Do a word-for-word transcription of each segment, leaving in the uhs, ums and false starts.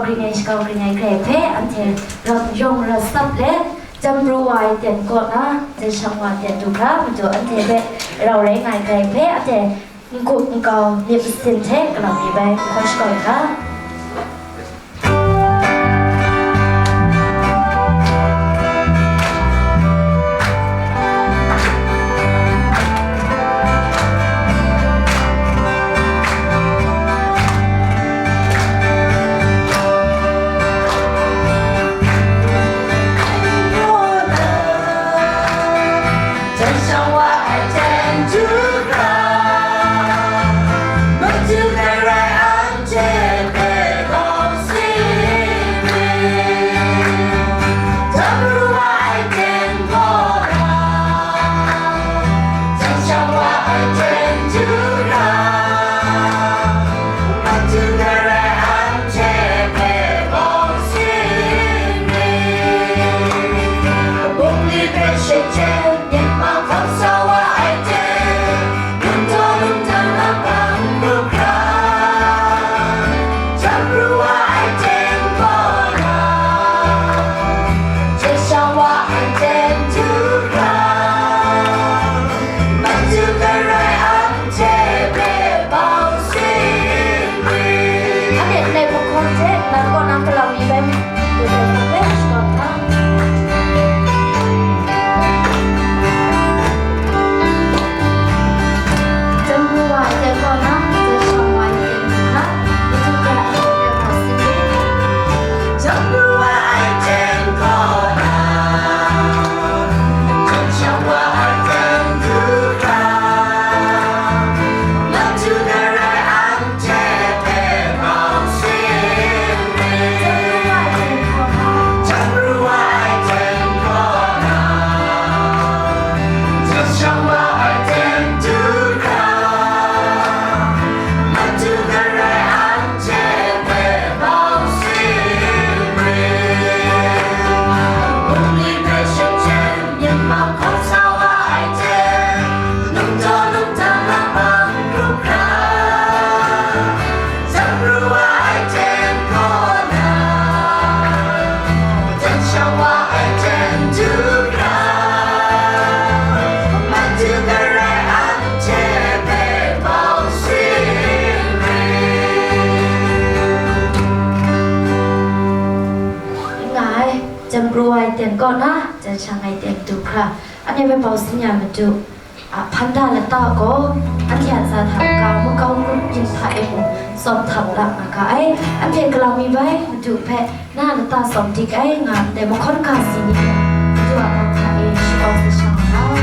Gring ai shakau gring ai hkrai hpe anhte rawt yawng rawt sap let, Jam pru wa ai ten kaw na, Jai Shang wa ten du hkra, Madu anhte hpe rau rai nga ai hkrai hpe, anhte n-gup n-gau myit masin hte galaw mi bai, hkaw shakaw ai hka. Nga ai, Jam pru ai ten kaw na, Jai Shang ai ten du hkra, anhte hpe bau sin ya matu. A, hpan da lata gaw, anhte a tsa hta ka makau grup yin hta e mung tsawm hta la nga ga ai. Anhte galaw mi bai, Madu hpe na lata tsawm dik ai nga ndai mahkawn ga si ni, Madu a kau hta e shakawn sa sha nga ai.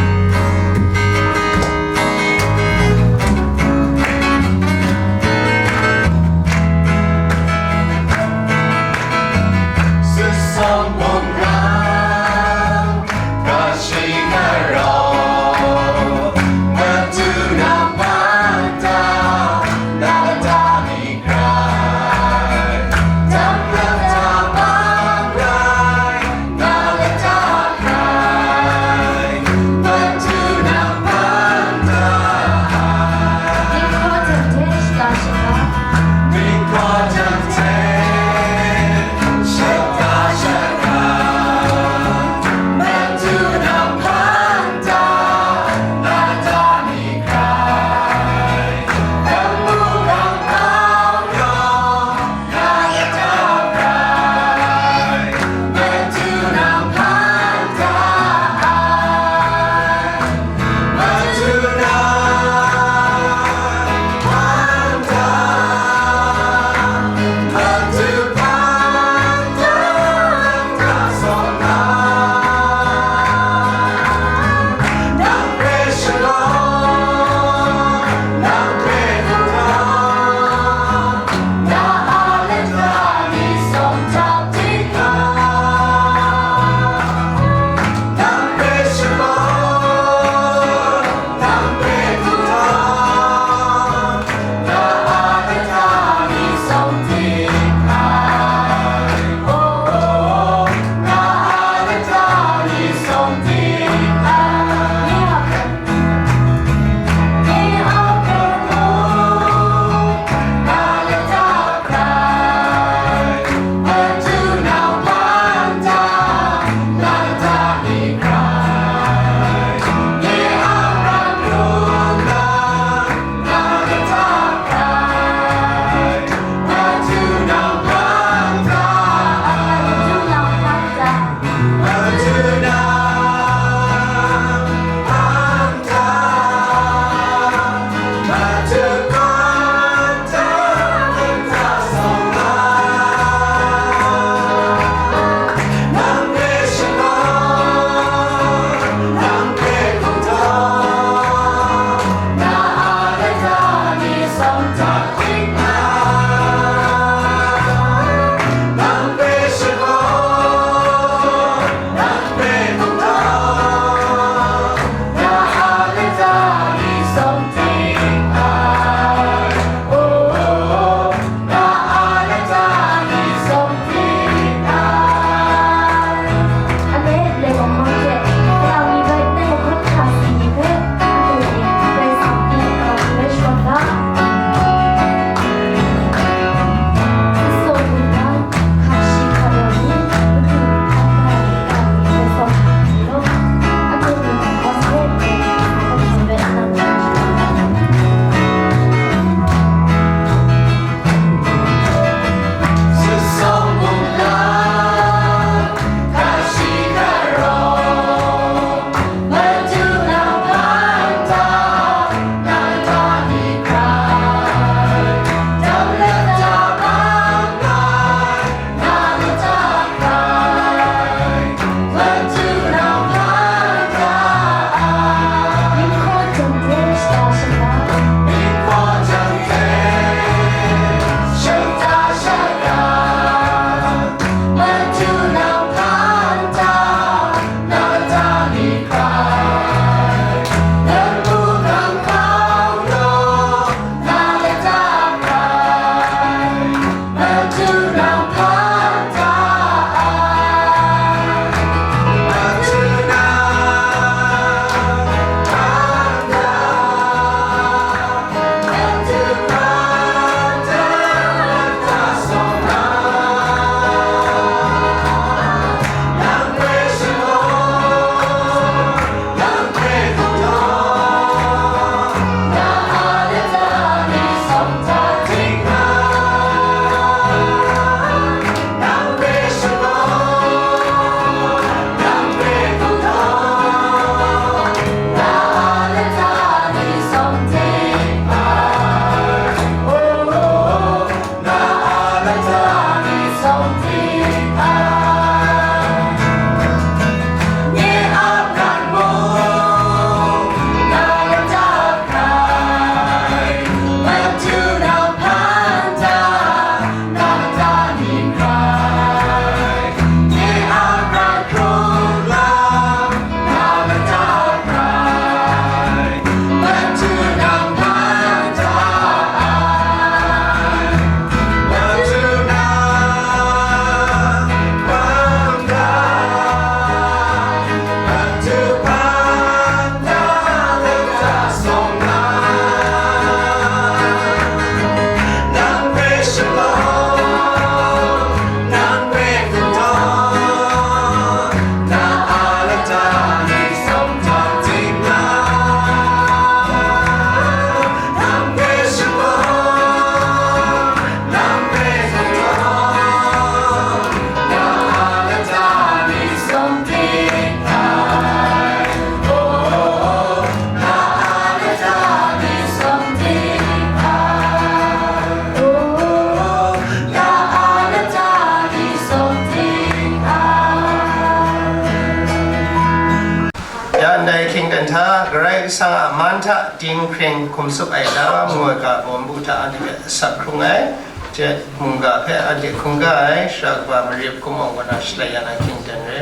Hta, Karai Kasang a man hta dinghpring hkum tsup ai lam ngu ai ga bawm bu hta anhte hpe asak hkrung ai, hte mungga hpe anhte hkungga ai, Sara Kaba Marip Kumawng kaw na shalai ya na hkying ten re.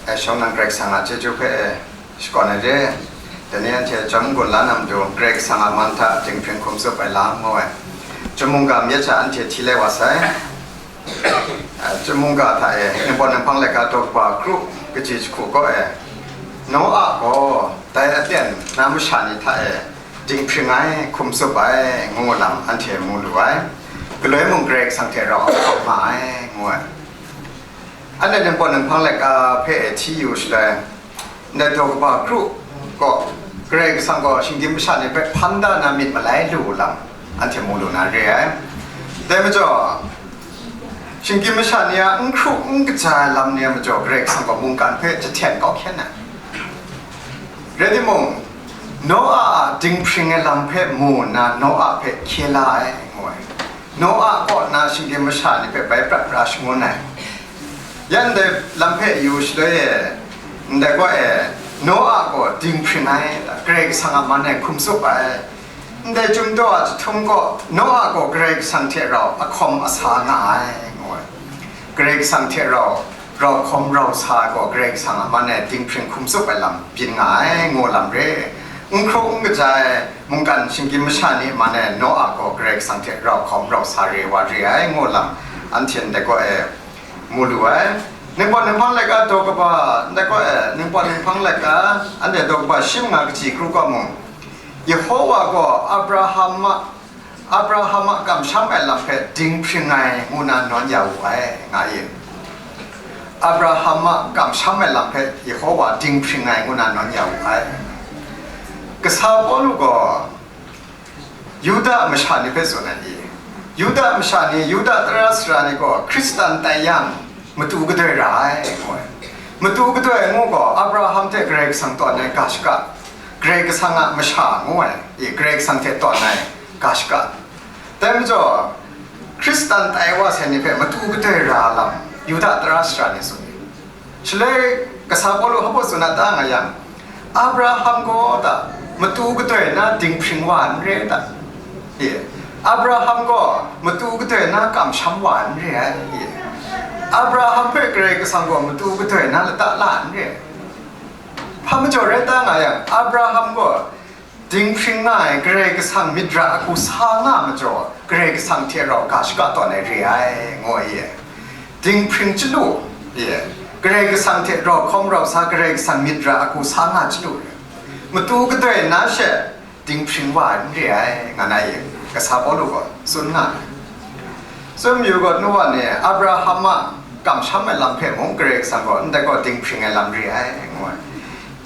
Ai shawng nang Karai Kasang a chyeju hpe e, shakawn ai re. Dai ni anhte chyawm n-gun la na matu, Karai Kasang a man hta dinghpring hkum tsup ai lam ngu ai. Chyum mungga myit sha anhte hti lai wa sai. A, chyum mungga hta e, Ningpawt Ninghpang laika daw kaba kru kaji jahku kaw e, Noa gaw dai aten na masha ni hta e dinghpring ai, hkum tsup ai, ngu lam anhte mu lu ai. Galoi mung Karai Kasang hte rau hkawm nga ai, ngu ai. Anhte Ningpawt Ninghpang laika hpe e hti yu shaloi, ndai daw kaba kru gaw, Karai Kasang gaw shinggyim masha ni hpe hpan da na myit malai lu lam, anhte mu lu na re ai. Dai majaw, shinggyim masha ni a n hkru n kaja ai lam ni a majaw, Karai Kasang gaw mungkan hpe jahten kau hkyen ai. Rai timung, Noa a dinghpring ai lam hpe mu nna, Noa hpe hkye la ai, ngu ai. Noa kaw na shinggyim masha ni hpe bai prat pra shangun ai. Ya ndai lam hpe yu shaloi e, ndai kaw e, Noa gaw dinghpring ai, Karai Kasang a man e hkum tsup ai. Ndai Chyum daw a jahtum gaw, Noa gaw Karai Kasang hte rau ahkawm asa nga ai, ngu ai. Karai Kasang hte rau rau hkawm rau sa ai gaw, Karai Kasang a man e dinghpring hkum tsup ai lam byin nga ai, ngu lam re. N hkru n kaja ai mungkan shinggyim masha ni a man e Noa gaw Karai Kasang hte rau hkawm rau sa re wa re ai, ngu lam anhte ndai kaw e mu lu ai. Ningpawt Ninghpang laika daw kaba, ndai kaw e, Ningpawt Ninghpang laika, anhte daw kaba shi manga kaji kru kaw mung, Yehowa gaw Abraham a Abraham a kamsham ai lam hpe dinghpring ai ngu na nawn ya wu ai, nga i? Abraham a kamsham ai lam hpe Yehowa dinghpring ai ngu na nawn ya wu ai. Kasa Pawlu gaw Yuda masha ni hpe tsun ai i? Yuda masha ni, Yuda tara sara ni gaw Hkristan tai yang, matu gadoi ra ai, ngu ai. Matu gadoi ngu gaw, Abraham hte Karai Kasang tawn ai ga shaka, Karai Kasang a masha ngu ai, i, Karai Kasang hte tawn ai ga shaka. Dai majaw, Hkristan tai wa sai ni hpe matu gadoi ra lam, Yuda tara sara ni tsun ai. Shaloi kasa Pawlu hpa tsun a ta nga yang, Abraham gaw ta matu gadoi na dinghpring wa n re ta? E, Abraham gaw matu gadoi na kamsham wa n re ai. E, Abraham hpe Karai Kasang gaw matu gadoi na lata la n re ai. Hpa majaw rai ta nga yang, Abraham gaw dinghpring nga ai Karai Kasang myit ra a hku sa nga majaw, Karai Kasang hte rau ga shaka tawn ai re ai, ngu ai e. Dinghpring chyalu, e, Karai Kasang hte rau hkawm rau sa Karai Kasang myit ra a hku sa nga chyalu, matu gadoi na she dinghpring wa ai n re ai, nga na e, kasa Pawlu gaw tsun nga ai. Tsun mayu gaw, nu wa ni, Abraham a kamsham ai lam hpe mung Karai Kasang gaw ndai gaw dinghpring ai lam re ai, ngu ai.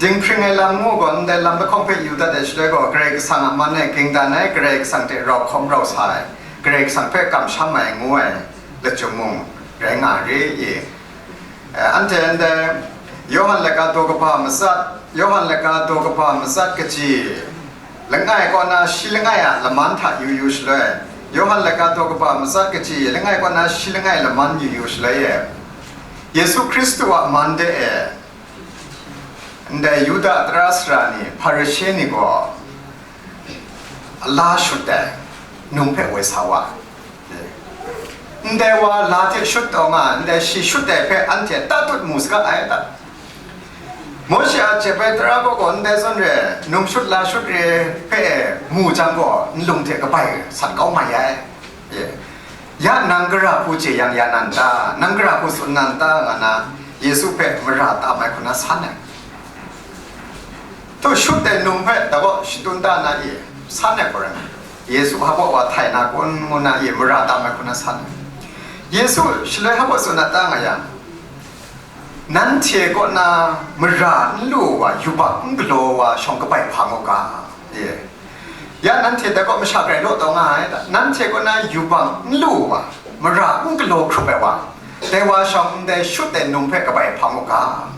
Dinghpring ai lam ngu gaw, ndai lam lahkawng hpe yu dat ai shaloi gaw, Karai Kasang a man e ging dan ai, Karai Kasang hte rau hkawm rau sa ai, Karai Kasang hpe kamsham ai ngu ai lachyum mung rai nga re i? Eh, anhte ndai Yawhan laika daw kaba matsat, Yawhan laika daw kaba matsat kaji langai kaw na shi langai a laman hta yu yu shaloi, Yawhan laika daw kaba matsat kaji langai kaw na shi langai laman yu yu shaloi e, Yesu Hkristu a man de e, ndai Yuda tara sara ni, Hparishe ni gaw la shut ai, num hpe woi sa wa ai. Ndai wa la hte shut taw nga ai, ndai shi shut ai hpe anhte tatut mu saga ai ta? Mawshe a jep ai tara gaw gaw ndai zawn re, num shut la shut re hpe mu jang gaw, nlung hte kabai sat kau mai ai. E, ya nang gara hku jeyang ya na n ta? Nang gara hku tsun na n ta? Nga na Yesu hpe mara tam ai hku na san ai. Htu shut ai num hpe dai gaw shadun da na i, san ai hku rai nna, Yesu hpa wa htai na kun, ngu na i, mara tam ai hku na san ai. Yesu shaloi hpa tsun na ta nga yang, nanhte kaw na mara n lu wa, yubak n galaw wa shawng kabai hpang u ga, e. Ya nanhte dai kaw masha grai law taw nga ai ta? Nanhte kaw na yubak n lu wa, mara n galaw hkrup ai wa, dai wa shawng ndai shut ai num hpe kabai hpang u ga?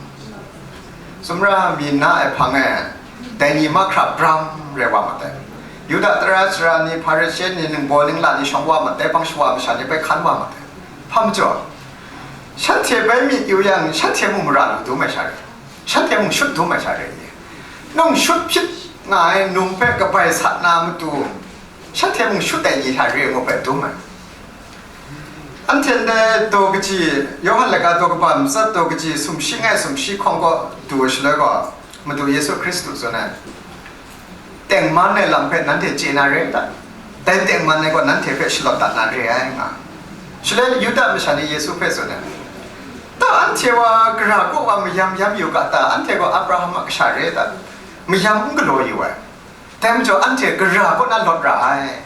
Sumra mi na ai hpang e, Dai ni mahkra bram rai wa ma dai. Yuda tara sara ni, Hparishe ni, ningbaw ningla ni shawng wa ma dai, hpang shawa masha ni bai hkan wa ma dai. Hpa majaw, shanhte bai myit yu yang, shanhte mung mara lu dum ai sha re, shanhte mung shut dum ai sha re, nung shut hpyit nga ai num hpe kabai sat na matu, shanhte mung shut ai ni hta re ngu hpe dum ai. Anhte ndai daw kaji, Yawhan laika daw kaba matsat daw kaji sumshi ngai sumshi hkawng kaw du ai shaloi gaw, Madu Yesu Hkristu tsun ai, tengman ai lam hpe nanhte chye na re ai ta? Dai tengman ai gaw nanhte hpe shalawt dat na re ai, nga. Shaloi Yuda masha ni Yesu hpe tsun ai, ta anhte wa gara kaw wa mayam yam yu ga ta? Anhte gaw Abraham a kasha re ai ta? Mayam n galaw yu ai. Dai majaw anhte gara kaw na lawt ra ai.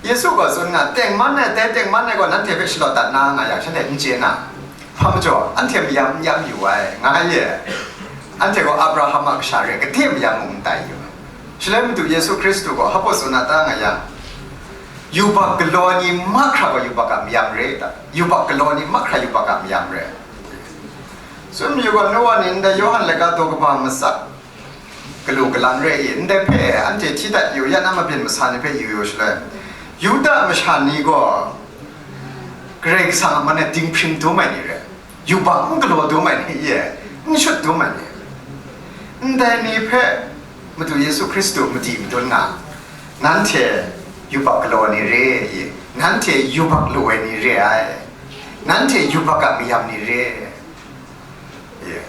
Yesu gaw tsun nga, tengman ai, dai tengman ai gaw nanhte hpe shalawt dat na nga yang, shanhte n chye na? Hpa majaw, anhte mayam n yam yu ai, nga ye. Anhte gaw Abraham a kasha re, gade mayam mung n tai yu ai. Shaloi Madu Yesu Hkristu gaw hpa tsun na ta nga yang, yubak galaw ni mahkra gaw yubak a mayam re ta? Yubak galaw ni mahkra yubak a mayam re. Tsun mayu gaw, nu wa ni ndai Yawhan laika daw kaba matsat galu galang re i, ndai hpe anhte hti dat yu, ya na mabyin masa ni hpe yu yu shaloi, Yuda masha ni gaw Karai Kasang a man e dinghpring dum ai ni re, yubak n galaw dum ai ni, ye, n shut dum ai ni, ndai ni hpe Madu Yesu Hkristu madi madun nga, nanhte yubak galaw ni re, ye, nanhte yubak lu ai ni re ai, nanhte yubak a mayam ni re, ye,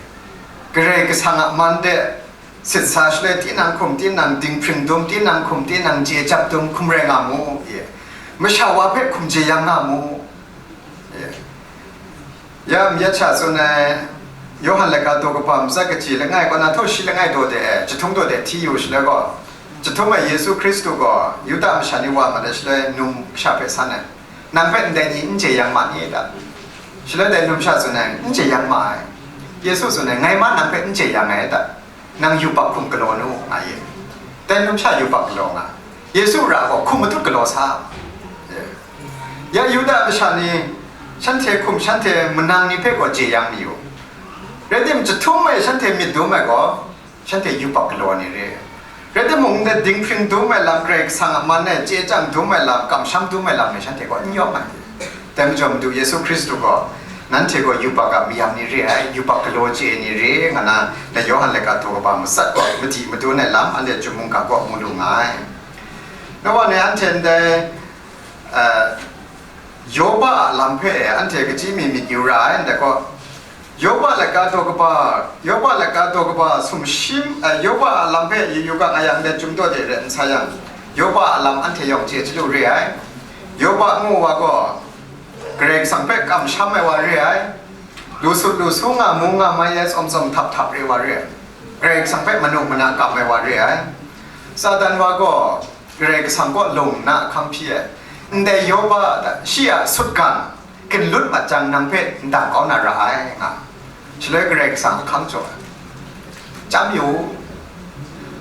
Karai Kasang a man de sit sa shaloi, tinang hkum, tinang dinghpring dum, tinang hkum, tinang chye jap dum hkum rai nga mu, ye. Masha wa hpe hkum jeyang nga mu, ye. Ya myit sha tsun ai, Yawhan laika daw kaba matsat kaji langai kaw na, htaw shi langai daw de ai, jahtum daw de hti yu shaloi gaw, jahtum e Yesu Hkristu gaw Yuda masha ni wa mat ai shaloi, num kasha hpe san ai, nang hpe ndai ni n jeyang ma ni ta? Shaloi dai num sha tsun ai, n jeyang ma ai. Yesu tsun ai, ngai ma nang hpe n jeyang ai ta? Nang yubak hkum galaw nu, nga ye. Dai num sha yubak galaw nga. Yesu ra gaw hkum matut galaw sa. Ya Yuda masha ni shanhte hkum, shanhte manang ni hpe gaw jeyang mayu. Rai tim, jahtum e shanhte myit dum ai gaw, shanhte yubak galaw ni re. Rai timung, ndai dinghpring dum ai lam, Karai Kasang a man e chye chyang dum ai lam, kamsham dum ai lam ni shanhte gaw n yawm ai. Dai majaw Madu Yesu Hkristu gaw, nanhte gaw yubak a mayam ni re ai, yubak galaw chye ni re, nga na, ndai Yawhan laika daw kaba matsat gaw madi madun ai lam, anhte Chyum mungga kaw mu lu nga ai. Ngai wa ni anhte ndai, eh, Yoba a lam hpe anhte kaji mi myit yu ra ai, ndai gaw, Yoba laika daw kaba, Yoba laika daw kaba sumshi, eh, Yoba a lam hpe yu yu ga nga yang, ndai Chyum daw de rai n sa yang, Yoba a lam anhte yawng chye chyalu re ai. Yoba ngu wa gaw, Karai Kasang hpe kamsham ai wa re ai, lu sut lu su nga, mu nga mai ai, tsawm tsawm htap htap re wa re ai, Karai Kasang hpe manu mana kam ai wa re ai. Satan wa gaw Karai Kasang kaw lung nna ahkang hpyi ai, ndai Yoba a, shi a sutgan ginlut mat jang, nang hpe n dang kau na ra ai, nga. Shaloi Karai Kasang ahkang jaw ai, chyam yu u.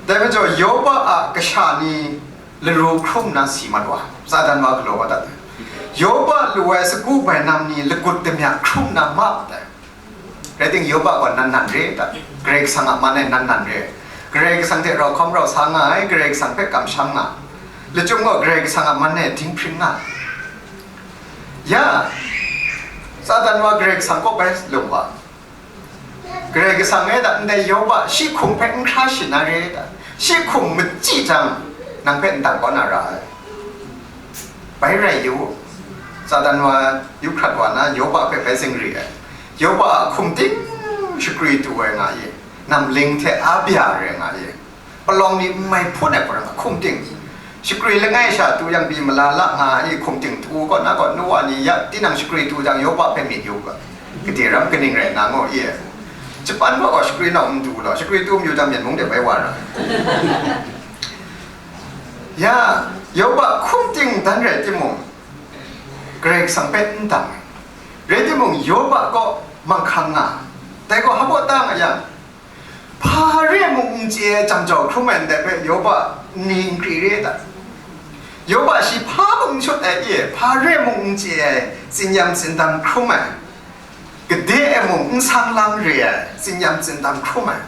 Dai majaw, Yoba a kasha ni laru hkrum nna si mat wa, Satan wa galaw wa dat ai. Yoba lu ai sagu bainam ni lagut damya hkrum nna ma mat ai. Rai tim, Yoba gaw nan nan re ta? Karai Kasang a man e nan nan re. Karai Kasang hte rau hkawm rau sa nga ai, Karai Kasang hpe kamsham nga. Lachyum gaw Karai Kasang a man e dinghpring nga. Ya, Satan wa Karai Kasang kaw bai lung wa. Karai Kasang e ta, ndai Yoba shi hkum hpe n hkra shin na re ta? Shi hkum machyi jang, nang hpe n dang kau na ra ai. Bai rai yu u. Satan wa, Euphrat wa na Yoba hpe bai zingri ai. Yoba a hkum ting shakri tu ai nga ye, namling hte a bya rai nga ye, palawng ni n mai hpun ai hpawn a hkum ting, shakri langai sha tu yang pyi mala la nga ai hkum ting tu kaw na kaw, Noa ni ya tinang shakri tu jang Yoba hpe myit yu ga, gade ram kaning rai nna ngu i ai. Japan wa gaw shakri nau n tu law, shakri tu mayu jang myen mung de bai wa ra. Ya, Yoba hkum ting dan rai timung, Karai Kasang hpe n dang ai. Rai timung, Yoba kaw manghkang nga, dai gaw hpa baw ta nga yang, hpa re mung n chye ai jang jau hkrum ai ndai hpe Yoba ni n kri re ta? Yoba shi hpa mung n shut ai e, hpa re mung n chye ai, tsinyam tsindam hkrum ai, gade e mung n sang lang re ai, tsinyam tsindam hkrum ai,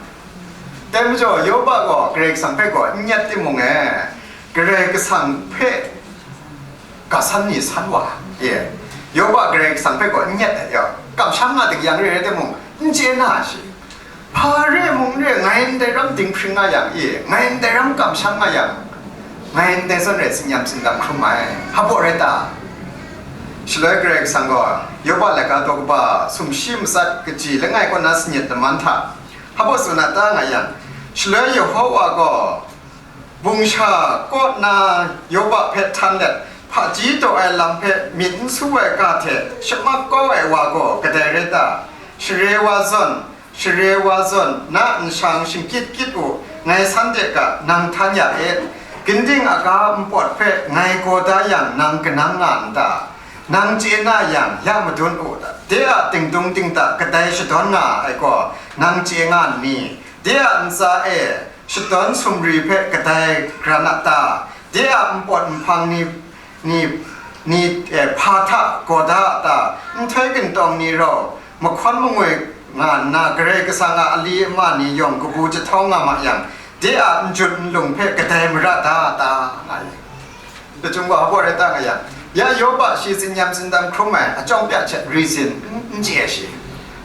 Dai majaw, Yoba gaw Karai Kasang hpe gaw n nyet timung e, Karai Kasang hpe ga san ni san wa, e, Yoba Karai Kasang hpe gaw n nyet ai, ya, kamsham nga ting yang re ai timung, n chye na shi. Hpa re mung re, ngai ndai ram dinghpring nga yang, e, ngai ndai ram kamsham nga yang, ngai ndai zawn rai tsin-yam tsindam hkrum ai, hpa baw rai ta? Shaloi Karai Kasang gaw Yoba laika daw kaba sumshi matsat kaji langai kaw na sanit laman hta hpa baw tsun a ta nga yang, shaloi Yehova gaw bungsha kaw nna Yoba hpe htan let, hpaji taw ai lam hpe myit n su ai ga hte shamak kau ai wa gaw kadai rai ta? Share wa zawn, share wa zawn, na nshang shingkyit kyit u, ngai san de ga, nang htan ya e. Ginding aga npawt hpe ngai gaw da yang, nang kanang nga n ta? Nang chye na yang, ya madun u, de a dingdung dingda kadai shadawn nga ai gaw, nang chye nga n ni? De a ntsa e shadawn sumri hpe kadai gran a ta? De a npawt nhpang ni, ni, ni, eh, hpa hta gaw da a ta? Nhtoi kantawng ni rau, mahkawn mangwi nga nna, Karai Kasang a ali ama ni yawng kabu jahtawng nga ma yang, de a n-jut n-lung hpe kadai mara da a ta? Nga ai. Lachyum gaw hpa baw rai ta nga yang, ya Yoba shi tsin-yam tsindam hkrum ai, a chyawm pya hte reason n, n chye ai shi.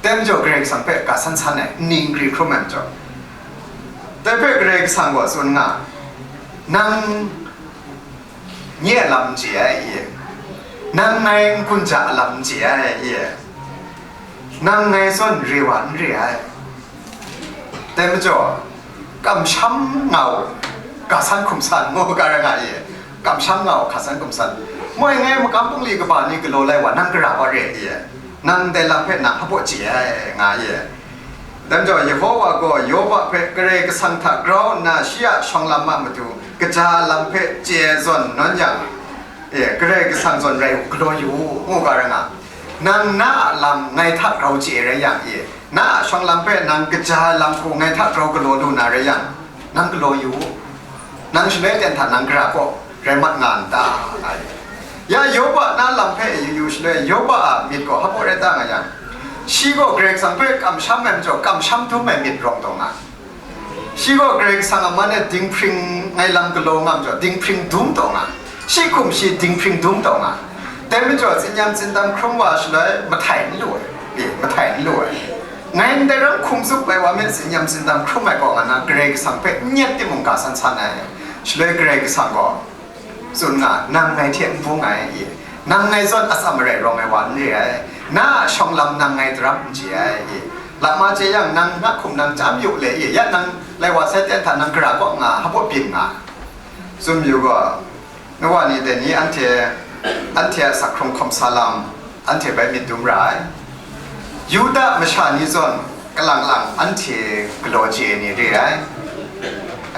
Dai majaw, Karai Kasang hpe ga san san ai, n ning gri hkrum ai majaw. Dai hpe Karai Kasang gaw tsun nga, nang nye a lam n chye ai, i? Nang ngai n-gun ja a lam n chye ai, i? Nang ngai zawn re wa n re ai. Dai majaw, kamsham nga u, ga san hkum san, ngu ga rai nga i? Kamsham nga u, ga san hkum san. Moi, ngai magam bungli kaba ni galaw lai wa, nang gara wa re, i? Nang ndai lam hpe nang hpa baw chye ai, nga i? Dai majaw, Yehova gaw Yoba hpe Karai Kasang hta grau nna shi a shawng lam a matu kaja lam hpe chye ai zawn nawn yang, e, Karai Kasang zawn rai u, galaw yu u, ngu ga rai nga. Nang na a lam ngai hta grau chye rai yang, e, na a shawng lam hpe nang kaja ai lam hku ngai hta grau galaw lu na rai yang, nang galaw yu u. Nang shaloi ten hta nang gara kaw rai mat nga n ta? Nga ai. Ya Yoba na lam hpe yu yu shaloi, Yoba a myit gaw hpa baw rai ta nga yang, shi gaw Karai Kasang hpe kamsham ai majaw, kamsham dum ai myit rawng taw nga. Shi gaw Karai Kasang a man e dinghpring ngai lam galaw nga majaw, dinghpring dum taw nga. Shi hkum shi dinghpring dum taw nga. Dai majaw, tsin-yam tsindam hkrum wa shaloi, mahtai n lu ai, e, mahtai n lu ai. Ngai ndai ram hkum zup ai wa me tsin-yam tsindam hkrum ai kaw nga na, Karai Kasang hpe n nyet timung, ga san san ai. Shaloi Karai Kasang gaw tsun nga, nang ngai hte n bung ai, i? Nang ngai zawn atsam marai rawng ai wa n re ai. Na a shawng lam nang ngai daram n chye ai, i? Lama chye yang, nang na hkum nang chyam yu le, i? Ya nang lai wa sai ten hta nang gara kaw nga, hpa baw byin nga. Tsun yu gaw, na wa ni dai ni anhte, anhte a sak hkrung hkawm sa lam, anhte bai myit dum ra ai. Yuda masha ni zawn kalang lang anhte galaw chye ai ni re ai.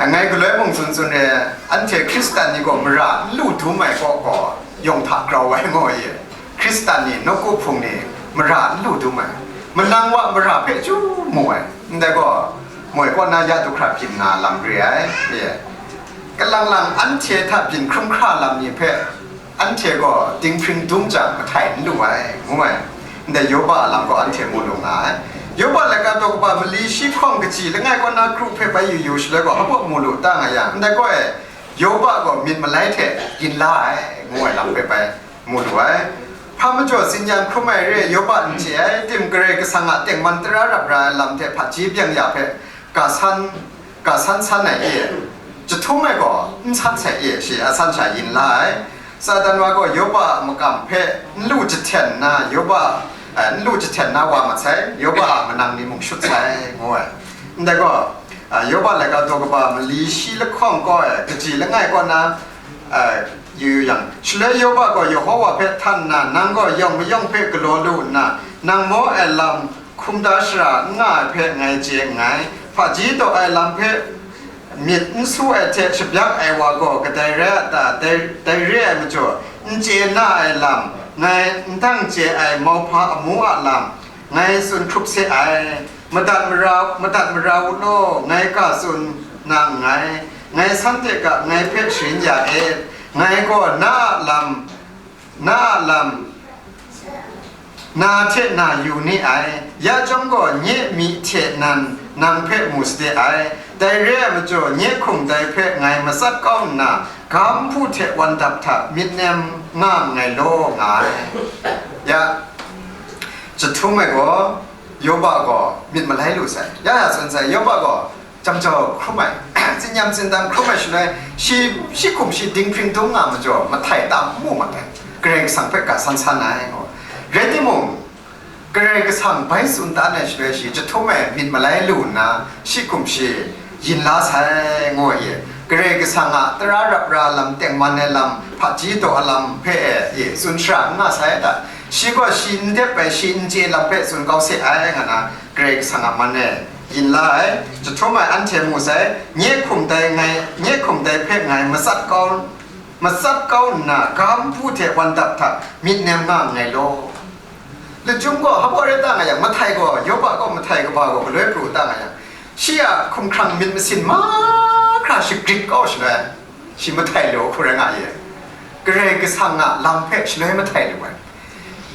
Ngai galoi mung tsun tsun re, anhte Hkristan ni gaw mara n lu dum ai kaw gaw, yawng hta grau ai ngu ai. Hkristan ni, nawku hpung ni, mara n lu dum ai. Manang wa mara hpe chyu mu ai. Ndai gaw, moi kaw na ya du hkra byin nga lam re ai. Kalang lang anhte hta byin hkrum hkra lam ni hpe, anhte gaw dinghpring dum jang, mahtai n lu ai, ngu ai. Ndai Yoba a lam gaw anhte mu lu nga ai. Yoba laika daw kaba mali shi hkawng kaji langai kaw na kru hpe bai yu yu shaloi gaw, hpa baw mu lu ta nga yang, ndai gaw e, Yoba gaw myit malai hte yin la ai, ngu ai lam hpe bai mu lu ai. Hpa majaw, tsin-yam hkrum ai re ai Yoba n chye ai, tim Karai Kasang a tengman tara rap ra ai lam hte hpaji byeng ya hpe ga san, ga san san ai e, jahtum ai gaw n san sai e, shi a san sha yin la ai. Satan wa gaw Yoba a makam hpe n lu jahten nna, Yoba, eh, n lu jahten na wa mat sai, Yoba a manang ni mung shut sai, ngu ai. Ndai gaw, ah, Yoba laika daw kaba mali shi lahkawng kaw ai, kaji langai kaw na, ah, yu yu yang, shaloi Yoba gaw Yehova hpe htan nna, nang gaw yawng mayawng hpe galaw lu nna, nang maw ai lam hkungga shara n nga ai hpe ngai chye nngai, hpaji taw ai lam hpe myit n su ai hte shabyak ai wa gaw kadai rai a ta? Dai, dai re ai majaw, n chye na ai lam, ngai n dang chye ai mauhpa amu a lam, ngai tsun hkrup se ai. Madat mara, madat mara u law, ngai ga tsun na nngai, ngai san hte ga ngai hpe sharin ya e, ngai gaw na a lam, na a lam, na hte na yu ni ai, ya chyawm gaw nye myi hte nan nang hpe mu sade ai. Dai re ai majaw, nye hkum dai hpe ngai matsat kau nna, ga nhpu hte wandap hta myit nem nga nngai law, nga ai. Ya, jahtum ai gaw, Yoba gaw myit malai lu sai. Ya ya tsun sai, Yoba gaw jam jau hkrum ai, tsinyam tsindam hkrum ai shaloi, shi, shi hkum shi dinghpring dum nga majaw, mahtai tam mu mat ai, Karai Kasang hpe ga san san ai, ngu. Rai timung, Karai Kasang bai tsun dan ai shaloi shi, jahtum e myit malai lu nna, shi hkum shi yin la sai, ngu ai. Karai Kasang a tara rap ra lam, tengman ai lam, hpaji daw a lam hpe e, e, tsun shara n nga sai ta? Shi gaw shi n dep ai, shi n chye lam hpe tsun kau se ai, nga na, Karai Kasang a man e yin la ai. Jahtum e anhte mu sai, nye hkum dai ngai, nye hkum dai hpe ngai matsat kau, matsat kau nna, ga nhpu hte wandap hta myit nem nga nngai law. Lachyum gaw hpa rai ta nga yang, mahtai gaw, Yoba gaw mahtai kaba gaw galoi pru ta nga yang, shi a hkumhkrang myit masin mahkra shagrit kau shaloi, shi mahtai lu hku rai nga ye. Karai Kasang a lam hpe shaloi mahtai lu ai.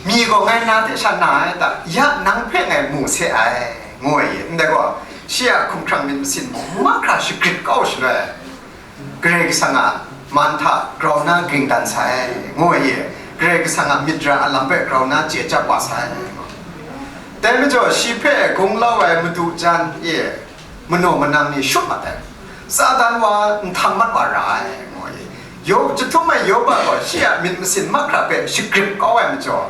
Mi gaw ngai na hte sha na ai ta? Ya nang hpe ngai mu se ai, ngu ai ye. Ndai gaw, shi a hkumhkrang myit masin mahkra shagrit kau shaloi, Karai Kasang a man hta grau na ging dan sai, ngu ai ye. Karai Kasang a myit ra a lam hpe grau na chye chyap wa sai. Dai majaw, shi hpe gunglau ai madu jan e manaw manang ni shut mat ai, Satan wa nhtang mat wa ra ai, ngu ai. Yo, jahtum ai Yoba gaw shi a myit masin mahkra hpe shagrit kau ai majaw,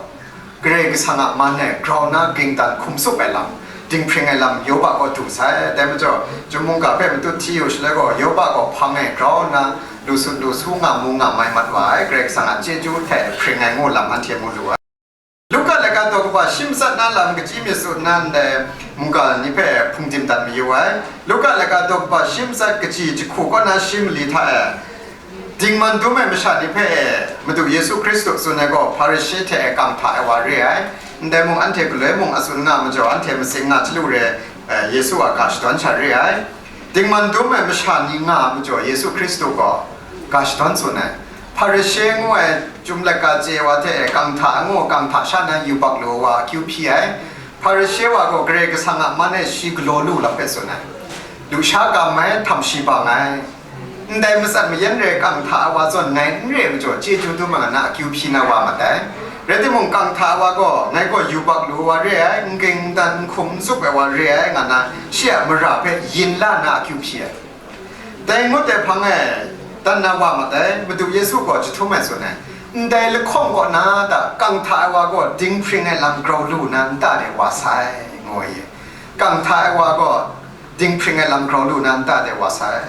Karai Kasang a man e grau na ging dan hkum tsup ai lam, dinghpring ai lam Yoba gaw du sai. Dai majaw, Chyum mungga hpe matut hti yu shaloi gaw, Yoba gaw hpang e grau nna lu sut lu su nga mu nga mai mat wa ai, Karai Kasang a chyeju hte hpring ai ngu lam anhte mu lu ai. Luka laika daw kaba shi matsat na lam kachyi myit su nna, ndai mungga ni hpe hpungdim dat mayu ai. Luka laika daw kaba shi matsat kachyi jahku kaw na shi mali hta e, dingman dum ai masha ni hpe e, Madu Yesu Hkristu tsun ai gaw, Hparishe hte e kang hta ai wa re ai. Ndai mung anhte galoi mung a tsun nga majaw, anhte matsing nga chyalu re, e, Yesu a ga shadawn sha re ai. Dingman dum ai masha ni nga ai majaw, Yesu Hkristu gaw ga shadawn tsun ai. Hparishe ngu ai, Chyum laika chye wa hte e kang hta ngu, kang hta sha na yubak lu ai wa akyu hpyi ai. Hparishe wa gaw Karai Kasang a man e shi galaw lu lam hpe tsun ai. Lusha kam ai, htam shi bang ai. Ndai matsat mayan re kang hta ai wa zawn ngai n re ai majaw, chyeju dum ai nga na akyu hpyi na wa mat ai. Rai timung, kang hta ai wa gaw, ngai gaw yubak lu ai wa re ai, n ging n dan, n hkum n tsup ai wa re ai, nga na, shi a mara hpe yin la na akyu hpyi ai. Dai ngut ai hpang e, dan na wa mat ai, Madu Yesu gaw jahtum e tsun ai, ndai lahkawng kaw na ta kang hta ai wa gaw dinghpring ai lam grau lu na nta de wa sai, ngu ai. Kang hta ai wa gaw dinghpring ai lam grau lu na nta de wa sai.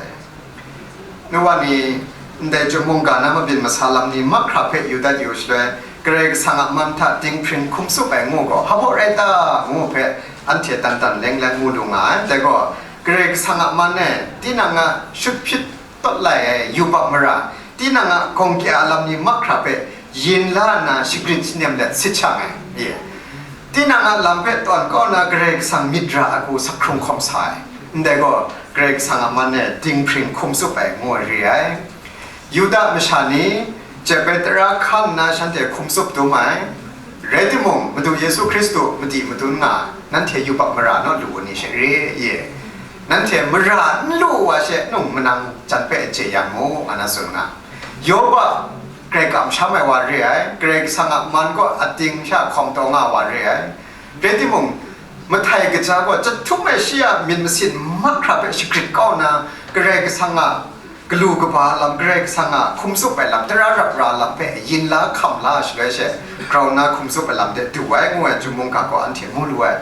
Nu wa ni, ndai Chyum mungga na mabyin masa lam ni mahkra hpe yu dat yu shaloi, Karai Kasang a man hta dinghpring hkum tsup ai ngu gaw, hpa baw rai ta, ngu hpe anhte dan dan leng leng mu lu nga ai. Dai gaw, Karai Kasang a man e tinang a shut hpyit tawt lai ai yubak mara, tinang a gawng kya lam ni mahkra hpe yin la nna shagrin shanem let sit shang ai, ye. Tinang a lam hpe tawn kau na Karai Kasang myit ra ai hku sak hkrung hkawm sa ai. Ndai gaw, Karai Kasang a man e dinghpring hkum tsup ai ngu ai re ai. Yuda masha ni jep ai tara hkan nna shanhte hkum tsup dum ai. Rai timung, Madu Yesu Hkristu madi madun nga, nanhte yubak mara naw lu ai ni she re, ye. Nanhte mara n lu wa she nung manang jan hpe je yang mu, nga na tsun nga. Yoba, Karai kamsham ai wa re ai, Karai Kasang a man kaw ating sha hkawm taw nga wa re ai. Rai timung, mahtai kaja gaw jahtum e shi a myit masin mahkra hpe shagrit kau nna, Karai Kasang a galu kaba lam, Karai Kasang a hkum tsup ai lam, tara rap ra lam hpe yin la hkam la shaloi she, grau nna hkum tsup ai lam de du ai, ngu ai Chyum mungga gaw anhte mu lu ai.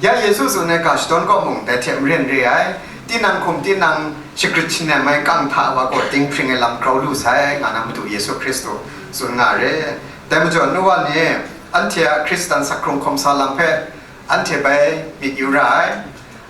Ya Yesu tsun ai ga shadawn kaw mung dai hte maren re ai, tinang hkum tinang shagrit shanem ai kang hta wa gaw dinghpring ai lam grau lu sai, nga na Madu Yesu Hkristu tsun nga re. Dai majaw, nu wa ni, anhte a Hkristan sak hkrung hkawm sa lam hpe anhte bai myit yu ra ai.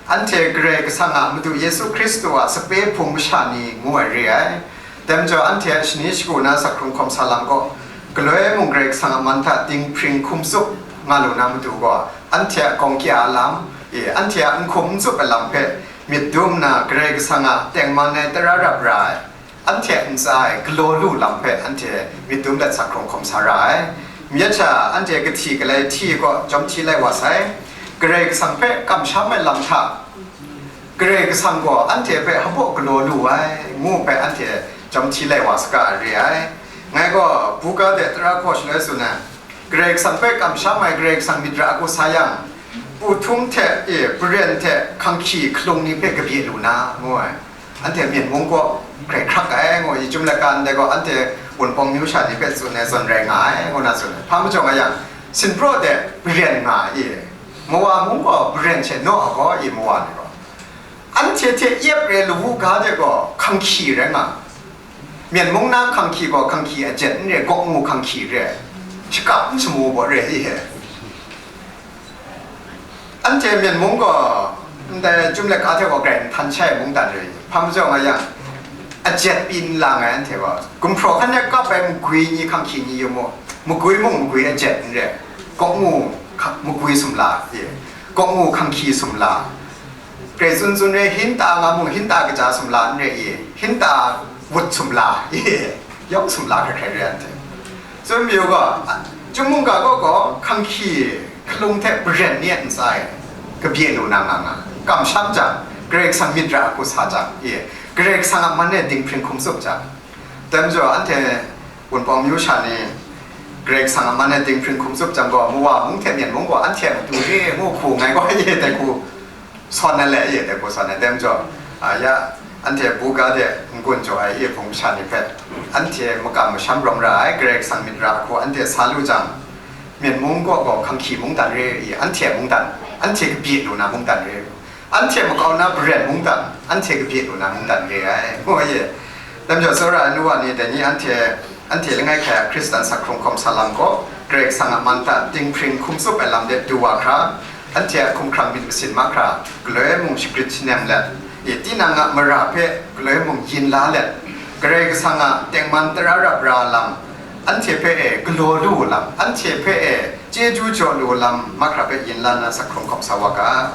Anhte Karai Kasang a Madu Yesu Hkristu a sape hpung masha ni ngu ai re ai. Dai majaw, anhte a shani shagu na sak hkrung hkawm sa lam gaw, galoi mung Karai Kasang a man hta dinghpring hkum tsup nga lu na matu gaw, anhte a gawng kya ai lam, e, anhte a n hkum n tsup ai lam hpe myit dum nna, Karai Kasang a tengman ai tara rap ra ai, anhte a ntsa e galaw lu lam hpe anhte myit dum let sak hkrung hkawm sa ra ai. Myit sha anhte kahti galai hti kaw jawm hti lai wa sai. Karai Kasang hpe kamsham ai lam hta Karai Kasang gaw anhte hpe hpaw galaw lu ai, ngu hpe anhte jawm hti lai wa saga re ai. Ngai gaw buga de tara hkaw shaloi tsun ai, Karai Kasang hpe kamsham ai Karai Kasang myit ra hku sa yang, pu htum hte, e, paren hte hkanghki hkalung ni hpe kabye lu na, ngu ai. Anhte Myen mung gaw grai hkrak ai, ngu, i chyum laika ndai gaw anhte Wunpawng myu sha ni hpe tsun ai zawn rai nga ai, ngu na tsun ai. Hpa majaw nga yang, sinpraw de paren nga ai, i, mawa mung gaw paren she naw ai gaw, i, mawa ni gaw. Anhte hte yep re lawu ga de gaw hkanghki rai nga. Myen mung na hkanghki gaw hkanghki ajet n re, gawk ngu hkanghki re, shakap n shamu gaw re, i he. Anhte Myen mung gaw ndai chyum laika hte gaw grai nhtan shai mungdan re, hpa majaw nga yang, ajet pyi n lang ai anhte gaw. Gumhpraw hkan e kap ai magwi ni hkanghki ni yu mu, magwi mung magwi ajet n re, gawk ngu hka-, magwi sumla, i, gawk ngu hkanghki sumla, grai tsun tsun re, hinta nga mung hinta kaja sumla n re, i, hinta wut sumla, i, yawng sumla hkrai hkrai re anhte. Tsun mayu gaw, a, chyum mungga gaw gaw hkanghki hkalung hte paren ni a ntsa e kabye lu na nga nga, kamsham jang, Karai Kasang myit ra hku sa jang, i, Karai Kasang a man e dinghpring hkum tsup jang, dai majaw anhte Wunpawng myu sha ni Karai Kasang a man e dinghpring hkum tsup jang gaw, mawa mung hte Myen mung gaw anhte a matu re ngu hku ngai gaw, i, dai hku sawn ai le, i, dai hku sawn ai. Dai majaw, a, ya, anhte buga de n-gun jaw ai, i, hpung masha ni hpe, anhte makam masham rawng ra ai Karai Kasang myit ra hku anhte sa lu jang, Myen mung gaw gaw hkanghki mungdan re, i, anhte a mungdan, anhte kabye lu na mungdan re, anhte makau na paren mungdan, anhte kabye lu na mungdan re ai, ngu ai. Dai majaw, tsawra ai nu wa ni, dai ni anhte, anhte langai hkai a Hkristan sak hkrung hkawm sa lam gaw, Karai Kasang a man hta dinghpring hkum tsup ai lam de du wa hkra, anhte a hkumhkrang myit masin mahkra, galoi mung shagrit shanem let, i, tinang a mara hpe galoi mung yin la let, Karai Kasang a tengman tara rap ra lam, anhte hpe e galaw lu lam, anhte hpe e chyeju jaw lu lam mahkra hpe yin la na sak hkrung hkawm sa wa ga.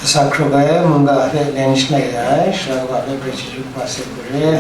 Sak hkrung ai mungga hpe leng shangai ai, Sara Kaga hpe hpe chyeju kaba se hku re.